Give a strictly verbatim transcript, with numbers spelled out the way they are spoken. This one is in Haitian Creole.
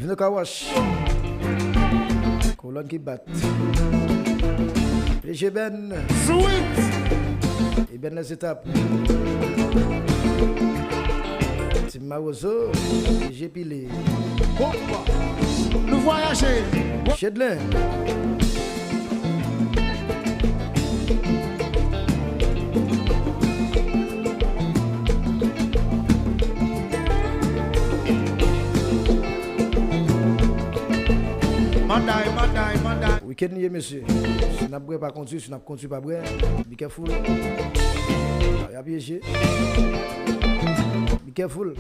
The Car Wash. Kolòn ki bat. P D G Ben. Sweet. Eben Lèzetap. Tim Mawozo. P D G Pile. Bon, nou vwayaje. Chedlen. Manday, manday, manday. Wikenn li ye, mesye. Si n ap bwè, pa kondwi. Si n ap kondwi, pa bwè. Be careful. Ay, ap pyeje. Be careful.